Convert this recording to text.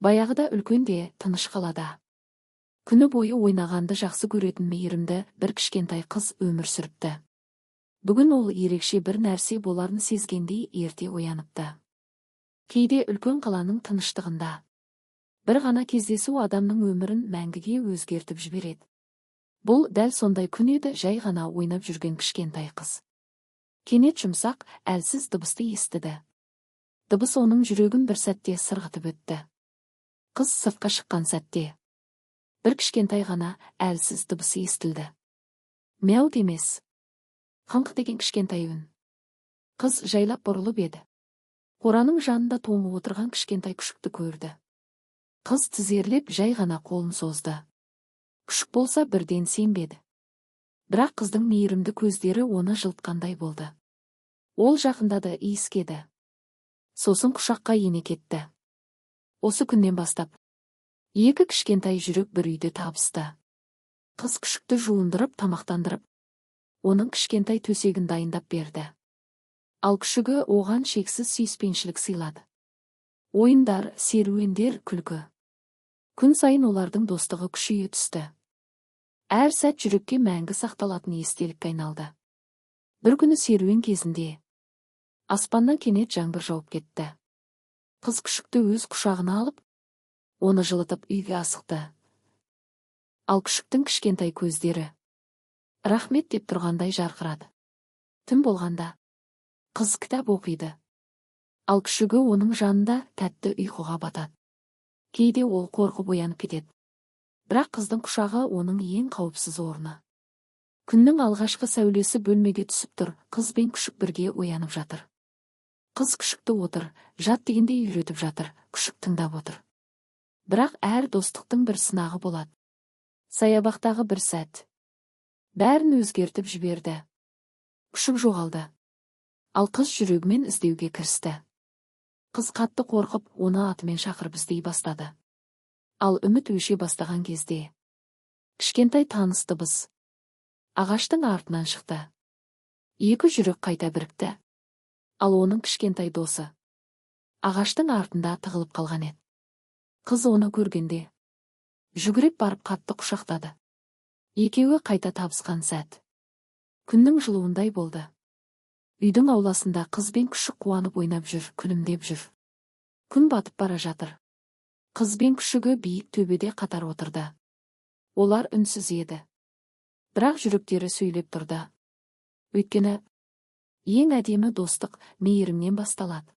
Баяғыда үлкен де тыныш қалада күні бойы ойнағанды жақсы көретін мейірімді бір кішкентай қыз өмір сүріпті. Бүгін ол ерекше бір нәрсе боларын сезгендей ерте ояныпты. Кейде үлкен қаланың тыныштығында бір ғана кездесу адамның өмірін мәңгіге өзгертіп жібереді. Бұл дәл сондай күн еді. Жай ғана ойнап жүрген кішкентай қыз кенет жұмсақ, әлсіз дыбысты естіді. Дыбыс оның жүрегін бір сәтте сырғытып өтті. Қыз сыртқа шыққан сәтте бір кішкентай ғана әлсіз дыбыс естілді. Мяу емес, қыңқ деген кішкентай үн. Қыз жайлап бұрылып еді, қораның жанында тоңып отырған кішкентай күшікті көрді. Қыз тізерлеп, жай ғана қолын созды. Күшік болса, бірден сенбеді. Бірақ қыздың мейірімді көздері оны жылытқандай болды. Ол жақындады, иіскеді, сосын құшаққа ене кетті. Осы күннен бастап екі кішкентай жүрек бір үйде табысты. Қыз күшікті жуындырып, тамақтандырып, оның кішкентай төсегін дайындап берді. Ал күшігі оған шексіз сүйіспеншілік сыйлады. Ойындар, серуендер, күлкі. Күн сайын олардың достығы күшейе түсті. Әр сәт жүрекке мәңгі сақталатын естелікке айналды. Бір күні серуен кезінде аспаннан кенет жаңбыр жауып кетті. Қыз күшікті өз құшағына алып, оны жылытып, үйге асықты. Ал күшіктің кішкентай көздері рахмет деп тұрғандай жарқырады. Түн болғанда қыз кітап оқиды, ал күшігі оның жанында тәтті ұйқыға батады. Кейде ол қорқып оянып кетеді, бірақ қыздың құшағы оның ең қауіпсіз орны. Күннің алғашқы сәулесі бөлмеге түсіп тұр. Қыз бен күшік бірге оянып жатыр. Қыз күшікті отыр, жат дегендей үйретіп жатыр. Күшік тыңдап отыр. Бірақ әр достықтың бір сынағы болады. Саябақтағы бір сәт бәрін өзгертіп жіберді. Күшік жоғалды, ал қыз жүрегімен іздеуге кірісті. Қыз қатты қорқып, оны атымен шақырып іздей бастады. Ал үміт өше бастаған кезде кішкентай таныс дыбыс ағаштың артынан шықты. Екі жүрек қайта бірікті. Ал оның кішкентай досы ағаштың артында тығылып қалған еді. Қыз оны көргенде жүгіріп барып, қатты құшақтады. Екеуі қайта табысқан сәт күннің жылуындай болды. Үйдің ауласында қыз бен күшік қуанып ойнап жүр, күлімдеп жүр. Күн батып бара жатыр. Қыз бен күшігі биік төбеде қатар отырды. Олар үнсіз еді, бірақ жүректері сөйлеп тұрды. Өйткені ең әдемі достық мейірімнен басталады.